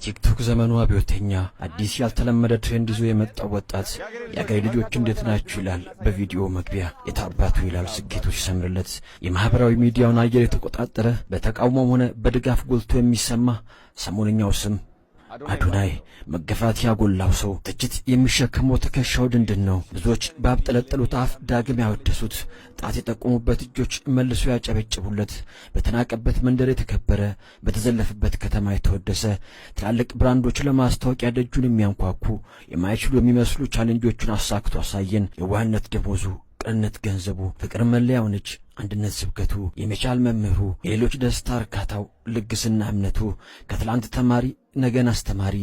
የቲክቶክ ዘመኑ አብዮተኛ፣ አዲስ ያልተለመደ trend ይዞ የመጣው ወጣት፣ "የአገሬ ልጆች እንዴት ናችሁ?" ይላል በቪዲዮ መግቢያ። የታባቱ ይላል ስኬቱ ሲሰምርለት። የማኅበራዊ ሚዲያውን አየር የተቆጣጠረ፣ በተቃውሞም ሆነ በድጋፍ ጎልቶ የሚሰማ ሰሞነኛው ስም አዶናይ። መገፋት ያጎላው ሰው፣ ትችት የሚሸከመው ትከሻው ድንድን ነው። ብዙዎች ባብጠለጠሉት አፍ ዳግም ያወደሱት፣ ጣት የጠቆሙበት እጆች መልሶ ያጨበጭቡለት፣ በተናቀበት መንደር የተከበረ፣ በተዘለፈበት ከተማ የተወደሰ፣ ትላልቅ ብራንዶች ለማስታወቂያ ደጁን የሚያንኳኩ፣ የማይችሉ የሚመስሉ challenge ኦቹን አሳክቶ አሳየን። የዋህነት ደሞዙ፣ ቅንነት ገንዘቡ፣ ፍቅር መለያው ነች፣ አንድነት ስብከቱ፣ የመቻል መምህሩ፣ የሌሎች ደስታ እርካታው፣ ልግስና እምነቱ፣ ከትላንት ተማሪ ነገን አስተማሪ፣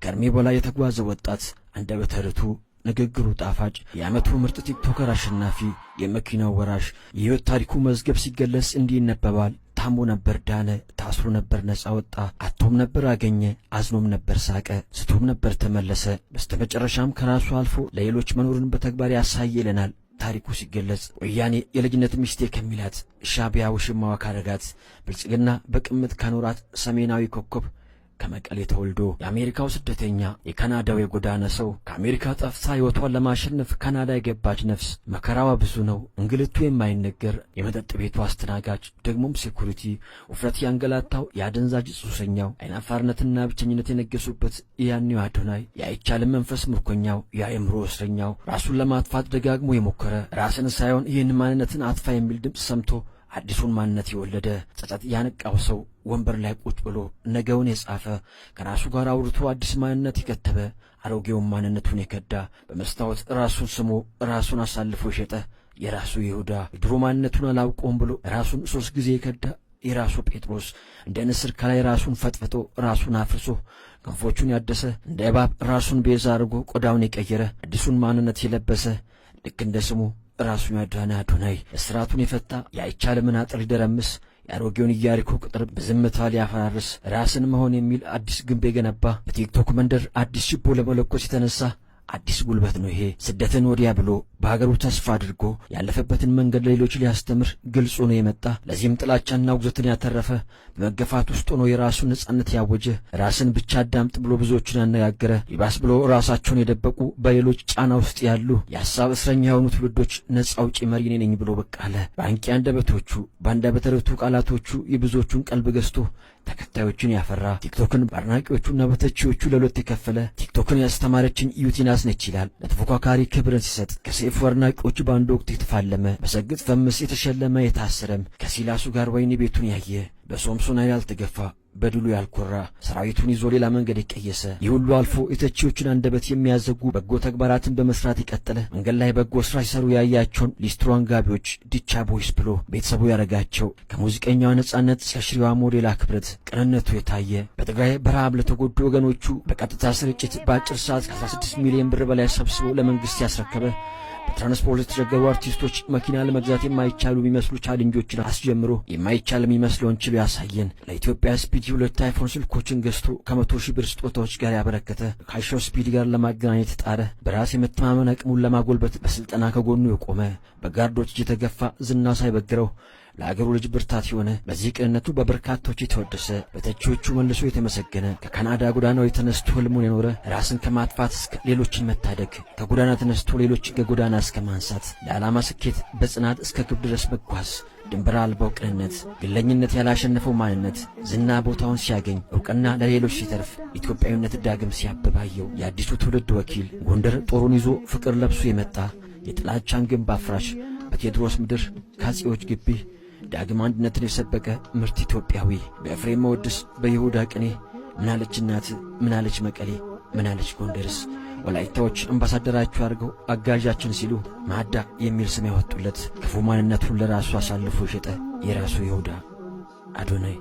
ከእድሜ በላይ የተጓዘ ወጣት፣ አንደበተ ርቱዕ፣ ንግግሩ ጣፋጭ፣ የዓመቱ ምርጥ ቲክቶከር አሸናፊ፣ የመኪናው ወራሽ። የሕይወት ታሪኩ መዝገብ ሲገለጽ እንዲህ ይነበባል። ታሞ ነበር ዳነ፣ ታስሮ ነበር ነፃ ወጣ፣ አጥቶም ነበር አገኘ፣ አዝኖም ነበር ሳቀ፣ ስቶም ነበር ተመለሰ። በስተመጨረሻም ከራሱ አልፎ ለሌሎች መኖርን በተግባር ያሳየ ይለናል ታሪኩ ሲገለጽ። ወያኔ የልጅነት ሚስቴ ከሚላት፣ ሻቢያ ውሽማዋ ካረጋት፣ ብልጽግና በቅምጥ ካኖራት ሰሜናዊ ኮከብ ከመቀሌ ተወልዶ፣ የአሜሪካው ስደተኛ፣ የካናዳው የጎዳና ሰው፣ ከአሜሪካ ጠፍታ ሕይወቷን ለማሸነፍ ካናዳ የገባች ነፍስ፣ መከራዋ ብዙ ነው፣ እንግልቱ የማይነገር፣ የመጠጥ ቤቱ አስተናጋጅ ደግሞም security፣ ውፍረት ያንገላታው የአደንዛዥ ሱሰኛው፣ አይናፋርነትና ብቸኝነት የነገሱበት ያኔው አዶናይ፣ የአይቻልም መንፈስ ምርኮኛው፣ የአእምሮ እስረኛው፣ ራሱን ለማጥፋት ደጋግሞ የሞከረ፣ ራስን ሳይሆን ይህን ማንነትን አጥፋ የሚል ድምፅ ሰምቶ አዲሱን ማንነት የወለደ፣ ጸጸት ያነቃው ሰው፣ ወንበር ላይ ቁጭ ብሎ ነገውን የጻፈ፣ ከራሱ ጋር አውርቶ አዲስ ማንነት የከተበ፣ አሮጌውን ማንነቱን የከዳ፣ በመስታወት ራሱን ስሞ ራሱን አሳልፎ የሸጠ የራሱ ይሁዳ፣ የድሮ ማንነቱን አላውቀውም ብሎ ራሱን ሶስት ጊዜ የከዳ የራሱ ጴጥሮስ፣ እንደ ንስር ከላይ ራሱን ፈጥፍጦ ራሱን አፍርሶ ክንፎቹን ያደሰ፣ እንደ እባብ ራሱን ቤዛ አድርጎ ቆዳውን የቀየረ፣ አዲሱን ማንነት የለበሰ፣ ልክ እንደ ስሙ ራሱን ያዳነ አዶናይ፣ እስራቱን የፈታ፣ የአይቻልምን አጥር ሊደረምስ፣ የአሮጌውን ኢያሪኮ ቅጥር በዝምታ ሊያፈራርስ፣ ራስን መሆን የሚል አዲስ ግንብ የገነባ፣ በቲክቶክ መንደር አዲስ ችቦ ለመለኮስ የተነሳ አዲስ ጉልበት ነው ይሄ። ስደትን ወዲያ ብሎ በሀገሩ ተስፋ አድርጎ ያለፈበትን መንገድ ለሌሎች ሊያስተምር ግልጽ ሆኖ የመጣ፣ ለዚህም ጥላቻና ውግዘትን ያተረፈ፣ በመገፋት ውስጥ ሆኖ የራሱን ነጻነት ያወጀ፣ ራስን ብቻ አዳምጥ ብሎ ብዙዎችን ያነጋገረ፣ ይባስ ብሎ ራሳቸውን የደበቁ፣ በሌሎች ጫና ውስጥ ያሉ የሀሳብ እስረኛ የሆኑ ትውልዶች ነጻ አውጪ መሪ እኔ ነኝ ብሎ ብቅ አለ። በአንቂ አንደበቶቹ፣ በአንደበተ ርቱዕ ቃላቶቹ የብዙዎቹን ቀልብ ገዝቶ ተከታዮችን ያፈራ፣ ቲክቶክን በአድናቂዎቹና በተቺዎቹ ለሁለት የከፈለ፣ "ቲክቶክን ያስተማረችኝ ዩቲናስ ነች" ይላል። ለተፎካካሪ ክብርን ሲሰጥ ከሰይፉ አድናቂዎች በአንድ ወቅት የተፋለመ፣ በሰግጥ ፈምስ የተሸለመ፣ የታሰረም፣ ከሲላሱ ጋር ወህኒ ቤቱን ያየ፣ በሶምሶና ያልተገፋ፣ በድሉ ያልኮራ፣ ሰራዊቱን ይዞ ሌላ መንገድ የቀየሰ፣ ይህ ሁሉ አልፎ የተቺዎችን አንደበት የሚያዘጉ በጎ ተግባራትን በመስራት የቀጠለ፣ መንገድ ላይ በጎ ስራ ሲሰሩ ያያቸውን ሊስትሮ አንጋቢዎች ዲቻ boys ብሎ ቤተሰቡ ያረጋቸው፣ ከሙዚቀኛዋ ነጻነት እስከ ሽሬዋ ሞዴል አክብረት ቅንነቱ የታየ፣ በትግራይ በረሃብ ለተጎዱ ወገኖቹ በቀጥታ ስርጭት በአጭር ሰዓት ከ16 ሚሊዮን ብር በላይ ሰብስቦ ለመንግስት ያስረከበ፣ በትራንስፖርት የተቸገሩ አርቲስቶች መኪና ለመግዛት የማይቻሉ የሚመስሉ challenge ኦችን አስጀምሮ የማይቻል የሚመስለውን ችሎ ያሳየን፣ ለኢትዮጵያ ስፒዲ ሁለት አይፎን ስልኮችን ገዝቶ ከ100,000 ብር ስጦታዎች ጋር ያበረከተ፣ ከአይሾ ስፒድ ጋር ለማገናኘት የጣረ፣ በራስ የመተማመን አቅሙን ለማጎልበት በስልጠና ከጎኑ የቆመ፣ በጋርዶች እየተገፋ ዝና ሳይበግረው ለአገሩ ልጅ ብርታት የሆነ፣ በዚህ ቅንነቱ በበርካቶች የተወደሰ፣ በተቺዎቹ መልሶ የተመሰገነ፣ ከካናዳ ጎዳናው ተነስቶ ህልሙን የኖረ፣ ራስን ከማጥፋት እስከ ሌሎችን መታደግ፣ ከጎዳና ተነስቶ ሌሎችን ከጎዳና እስከ ማንሳት፣ ለዓላማ ስኬት በጽናት እስከ ግብ ድረስ መጓዝ፣ ድንበር አልባው ቅንነት፣ ግለኝነት ያላሸነፈው ማንነት፣ ዝና ቦታውን ሲያገኝ፣ እውቅና ለሌሎች ሲተርፍ፣ ኢትዮጵያዊነት ዳግም ሲያብባየው፣ የአዲሱ ትውልድ ወኪል፣ ጎንደር ጦሩን ይዞ ፍቅር ለብሶ የመጣ የጥላቻን ግንብ አፍራሽ፣ በቴዎድሮስ ምድር ካጼዎች ግቢ ዳግም አንድነትን የሰበቀ ምርጥ ኢትዮጵያዊ፣ በኤፍሬም መወድስ በይሁዳ ቅኔ ምናለች እናት፣ ምናለች መቀሌ፣ ምናለች ጎንደርስ፣ ወላይታዎች አምባሳደራችሁ አድርገው አጋዣችን ሲሉ ማዳ የሚል ስም ያወጡለት፣ ክፉ ማንነቱን ለራሱ አሳልፎ የሸጠ የራሱ ይሁዳ አዶናይ።